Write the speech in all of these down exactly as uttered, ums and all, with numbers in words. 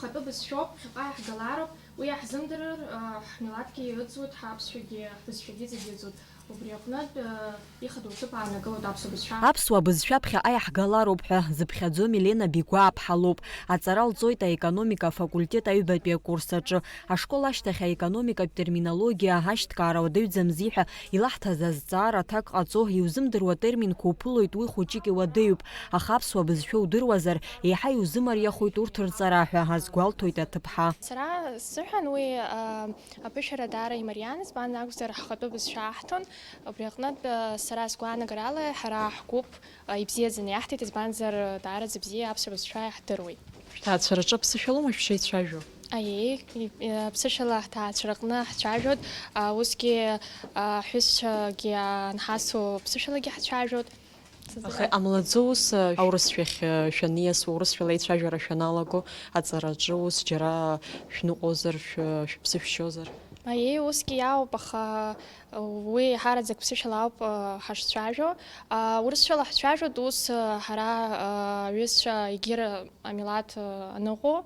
Ҳтәы бызшәоуп, ԥхьаҟа иаҳгалароуп, уи иаҳзымдырыр, ҳмилаҭгьы иыӡуеит, ҳаԥсшәагьы, ҳбызшәагьы зегьы ыӡуеит. Убри аҟнытә, ихадоу ҭыԥ аанагылоит аԥсуа бызшәа. Аԥсуа бызшәа ԥхьаҟа иаҳгалароуп ҳәа зыԥхьаӡо Милена Бигәааԥҳа лоуп. Аҵара лҵоит аекономика афакультет аҩбатәи акурс аҿы. Ашкол ашьҭахь аекономикатә терминологиа ашьҭкаара уадаҩӡамзи ҳәа илаҳҭаз азҵаара аҭак ҟаҵо, иузымдыруа терминқәа уԥылоит, уи хәыҷык иуадаҩуп, аха аԥсуа бызшәа удыруазар, еиҳа иузымариахоит урҭ рҵара ҳәа азгәалҭоит аҭыԥҳа. Сара сзыҳәан уи, а, аԥышәара даара имариан, избан акәзар, ҳхатәы бызшәа аҳҭон, убри аҟнытә, а, сара сгәаанагарала ҳара ҳгәыԥ, а, ибзиаӡаны иаҳҭеит, избанзар, даараӡа бзиа аԥсуа бызшәа иаҳдыруеит. Шәҭаацәараҿы аԥсышәалоума шәшеицәажәо? Аиеи, и-, и-, аԥсышәала ҳҭаацәараҟны ҳцәажәоит, а, усгьы, а, ҳәызцәагьы анҳасу аԥсышәалагьы ҳцәажәоит. Аха иҟамлаӡо ус, а, аурысшәахь, а, шәаниасуа, урысшәала аицәажәара шәаналаго, аҵараҿы ус џьара шәныҟәозар, шәы-, шәыԥсы шәшьозар? Аиеи, усгьы иаауп, аха уи ҳараӡак ԥсышәала ауп, а, ҳашцәажәо. А, урысшәала ҳцәажәоит ус, а, ҳара, а, аҩызцәа егьырҭ амилаҭ, а, аныҟоу.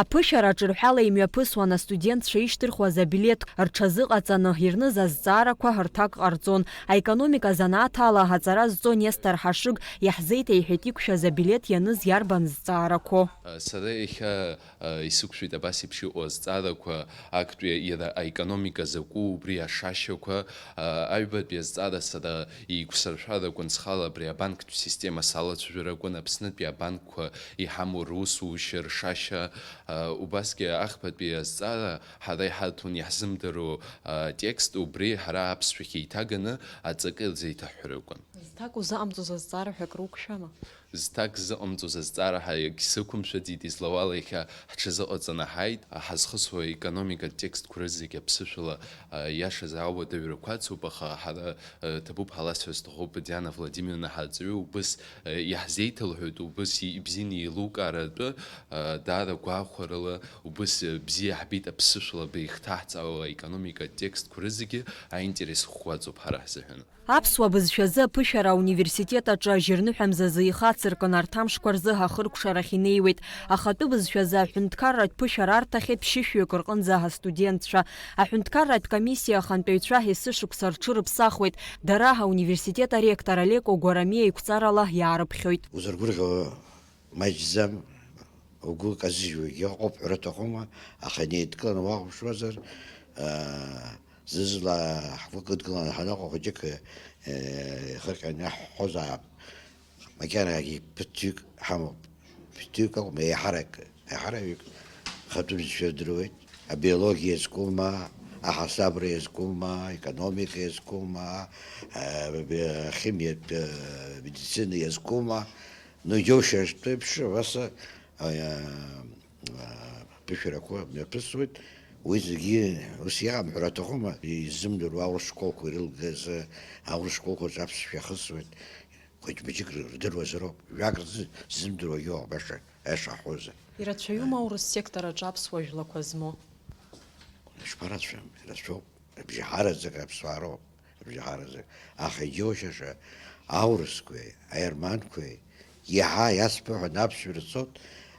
Аԥышәара ҿырҳәала имҩаԥысуан астудентцәа ишьҭырхуаз абилеҭ рҽазыҟаҵаны, ирныз азҵаарақәа рҭак ҟарҵон. Аекономика занааҭ ала аҵара зҵо Нестор Ҳашыг иаҳзеиҭеиҳәеит иқәшәаз абилеҭ ианыз иарбан зҵаарақәоу. Сара иахьа, а, исықәшәеит абас еиԥш иҟоу азҵаарақәа, актәи иара аекономика закәу, убри ашашьақәа, а, аҩбатәи азҵаара сара еиқәсыршәар акәын схала абри абанктә система салацәажәар акәын, Аԥснытәи абанкқәа иҳамоу русушьа, ршашьа, а, убасгьы ахԥатәи азҵаара ҳара иҳарҭон иаҳзымдыруа, а, текст, убри ҳара аԥсшәахь еиҭаганы аҵакы рзеиҭаҳҳәар акәын. Зҭак узыҟамҵоз азҵаара ҳәа акры уқәшәама? Зҭак ззыҟамҵоз азҵаара ҳәа егьсықәымшәаӡеит, излауала иахьа ҳҽазыҟаҵаны ҳааит, ҳазхысуа аекономикатә текстқәа рызегь аԥсышәала, а, иашазы ауадаҩрақәа ацуп, аха ҳара, а, ҭабуп ҳәа ласҳәар сҭахуп, Диана Владимировна, ҳарҵаҩы убыс, а, иаҳзеиҭалҳәоит, убыс и-, ибзианы еилукаара атәы, а, даара гәахәарыла, убыс, а, бзиа ҳбеит аԥсышәала абри ихҭаҳҵаауа аекономикатә текстқәа рызегьы аинтерес ӷәӷәа ацуп ҳара ҳзыҳәан. Аԥсуа бызшәазы аԥышәара ауниверситет аҿы ажьырныҳәа мзазы ихацыркын, арҭ амшқәа рзы ахыркәшарахь инеиуеит. Ахатәы бызшәазы аҳәынҭқарратә ԥышәара арҭахьеит ԥшьышәҩык рҟынӡа астудентцәа. Аҳәынҭқарратә комиссиа ахантәаҩцәа есышықәса рҽырыԥсахуеит. Дара ауниверситет аректор Олег Огуарамиа иқәҵарала иаарыԥхьоит. Узыргәырӷьо маҷӡам, угәы казыжьуагьы ыҟоуп ҳәа рыҭахума, аха инеидкыланы уахәаԥшуазар, аа, зызла ҳгәы кыдгыланы ҳаныҟоу хәыҷык, э, ихырҟьаны иаҳҳәозаап. Макьанагьы ԥыҭҩык ҳамоуп. Ԥыҭҩык акәым, еиҳарак, еиҳараҩык хатәы бызшәа рдыруеит. Абиологиа иазкума, аҳасабра иазкума, аекономика иазкума, а, ахимиатә, а, медицина иазкума, ну, џьоушьартә еиԥш, абас, а, а, аԥышәарақәа мҩаԥысуеит. Уи зегьы ус иаамҳәар аҭахума, изымдыруа аурыс школқәа ирылгаз, аурыс школқәа рҿы аԥсшәа иахысуеит. Хәыҷ-быҷык рдыруазароуп, жәак рзы ззымдыруагьы ыҟоуп, аиаша, аиаша ҳҳәозар. Ирацәаҩума аурыс сектор аҿы аԥсуа жәлақәа змоу? Ишԥарацәам, ирацәоуп. Абжьаҳараӡак аԥсуаа роуп, абжьаҳараӡак. Аха иџьоушьаша аурысқәеи, аерманқәеи, иаҳа иасбаҳәан аԥсшәа рацәоуп,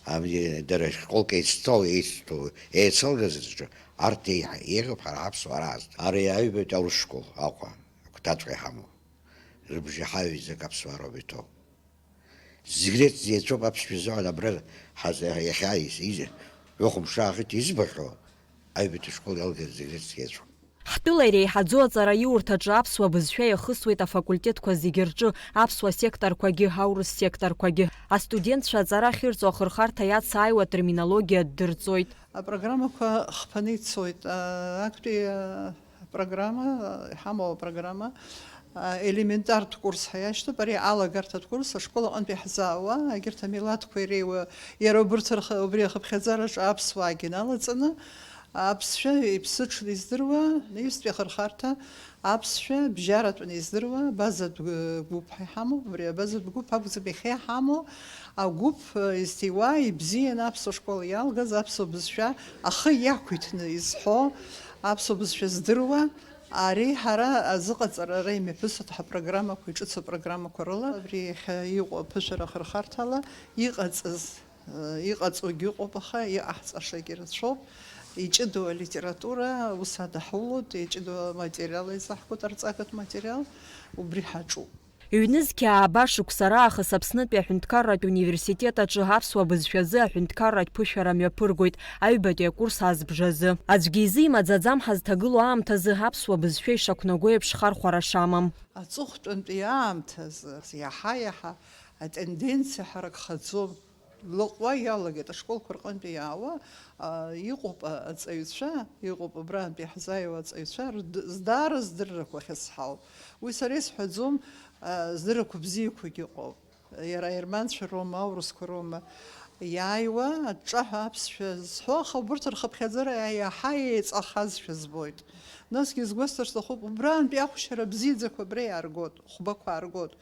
ами, дара школк еицҭоу, еицҭоу, еицылгаз рҿы арҭ еиҳа еиӷьуп ҳара ҳаԥсуаа раасҭа. Ари аҩбатәи аурыс школ Аҟәа агәҭаҵәҟьа иҳамоу. Рыбжьаҳаҩ изак аԥсуаа роуп иҭоу. Зегь реиҵ-, еицәоуп аԥсшәа азыҳәан абра ҳаза-, иахьа из-, из-, ҩы-хәымш аахыҵ избахьоу аҩбатәи ашкол иалгаз зегь реиҵ еицәоуп. Ҳтәыла иреиҳаӡоу аҵараиурҭаҿы аԥсуа бызшәа иахысуеит афакультетқәа зегьы рҿы, аԥсуа секторқәагьы, аурыс секторқәагьы. Астудентцәа аҵара ахьырҵо ахырхарҭа иацааиуа атерминологиа ддырҵоит. Апрограммақәа хԥаны ицоит. А, актәи, а, программа, а, иҳамоу апрограмма, а, елементартә курс ҳәа иашьҭоуп. Ари алагарҭатә курс ашкол аҟынтә иаҳзаауа, егьырҭ амилаҭқәа иреиуа, иара убырҭ рхы-, убри ахыԥхьаӡараҿы аԥсуаагьы налаҵаны, аԥсшәа иԥсыҽны издыруа, наҩстәи ахырхарҭа, аԥсшәа бжьаратәны издыруа абазатә, э, гәыԥ ҳәа иҳамоуп. Абри абазатә гәыԥ акәӡам иахьа иҳамоу, агәыԥ, э, изҭиуа, ибзианы аԥсуа школ иалгаз, аԥсуа бызшәа ахы иақәиҭны изҳәо, аԥсуа бызшәа здыруа, ари ҳара азыҟаҵара ара имҩаԥысуеит ҳапрограммақәа, иҿыцу апрограммақәа рыла. Абри иахьа иҟоу аԥышәара ахырхарҭала иҟаҵаз Иҟаҵогьы ыҟоуп, аха иҟаҳҵашагьы рацәоуп. Иҷыдоу алитература ус адаҳулоит, иҷыдоу аматериал еизаҳгоит, арҵагатә материал, убри ҳаҿуп. Ҩнызқьи ааба шықәса раахыс Аԥснытәи аҳәынҭқарратә университет аҿы аԥсуа бызшәазы аҳәынҭқарратә ԥышәара мҩаԥыргоит аҩбатәи акурс азбжазы. Аӡәгьы изы имаӡаӡам ҳазҭагылоу аамҭазы аԥсуа бызшәа ишақәнаго еиԥш хархәара шамам. Аҵыхәтәантәи аамҭазы иаҳа-иаҳа атенденциа ҳаракхаӡом. Лаҟәуа иалагеит ашколқәа рҟынтәи иаауа, а, иҟоуп, а, аҵаҩцәа, иҟоуп абрантәи иаҳзааиуа аҵаҩцәа, рд-, здаара здыррақәа ахьызҳау. Уи сара исҳәаӡом, а, здыррақәа бзиақәагьы ыҟоуп. Иара аерманцәа роума, аурысқәа роума, иааиуа аҿҿаҳәа аԥсшәа зҳәо, аха убырҭ рхыԥхьаӡара иаҳа еиҵахазшәа збоит. Насгьы изгәасҭар сҭахуп, убраантәи ахәшьара бзиаӡақәа абра иааргоит, хәбақәа ааргоит,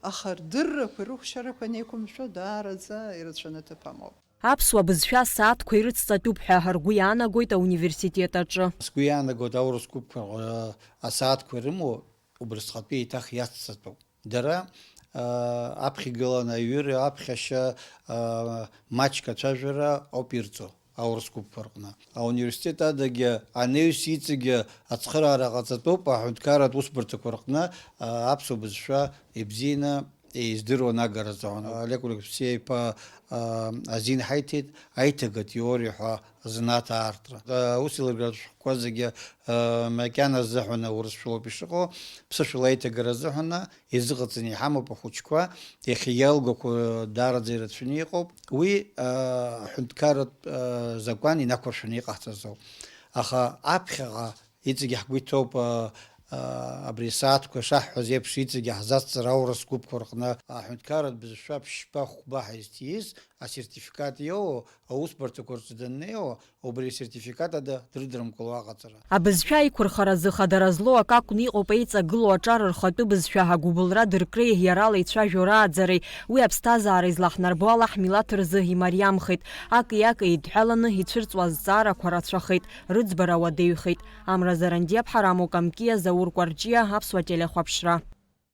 аха рдыррақәа, рыхәшьарақәа анеиқәымшәо, даараӡа ирацәаны ҭыԥ амоуп. Аԥсуа бызшәа асааҭқәа ирыцҵатәуп ҳәа ргәы иаанагоит ауниверситет аҿы. Сгәы иаанагоит аурыс гәыԥқәа, э, асааҭқәа ирымоу убрысҟатәи еиҭах иацҵатәуп. Дара, э, аԥхьа игыланы аҩыра, аԥхьашьа, э, маҷк ацәажәара ауп ирҵо аурыс гәыԥқәа рҟны. Ауниверситет адагьы анаҩс иҵегьы ацхыраара ҟаҵатәуп аҳәынҭқарратә усбарҭақәа рҟны, э, аԥсуа бызшәа ибзианы издыруан агаразы. Олег Алексеиԥа, а, азин ҳаиҭеит аиҭагатә теориа ҳәа зны аҭаартра. А, ус еилыргартә шәҟәқәа зегьы, а, макьана азыҳәан аурысшәалоуп ишыҟоу, ԥсышәала аиҭагара азыҳәан изыҟаҵаны иҳамоуп ахәыҷқәа, иахьа иалгақәа даараӡа ирацәаны иҟоуп. Уи, а, аҳәынҭқарратә, а, закәан инақәыршәаны иҟаҳҵаз ауп. Аха аԥхьаҟа Иҵегьы ҳгәы иҭоуп, а, а, абри асааҭқәа шаҳҳәаз еиԥш, иҵегьы ҳзацҵар аурыс гәыԥқәа рҟны аҳәынҭқарратә бызшәа ԥшьба хәба ҳаизҭииз асертификат иоуа, аусбарҭақәа рҿы даннеиуа, убри асертификат ада дрыдрымкыло аҟаҵара. Абызшәа аиқәырхаразы хадара злоу акы акәны иҟоуп еиҵагылоу аҿар рхатәы бызшәа агәыбылра дыркреи иара ала ицәажәо рааӡареи, уи аԥсҭазаара излаҳнарбо ала ҳмилаҭ рзы имариамхеит, аки-аки еидҳәаланы ицәырҵуа азҵаарақәа рацәахеит. Рыӡбара уадаҩхеит. Амра Зарандиа, Ԥҳараму Камкиа, Заур Кәарҷиа, Аԥсуа телехәаԥшра.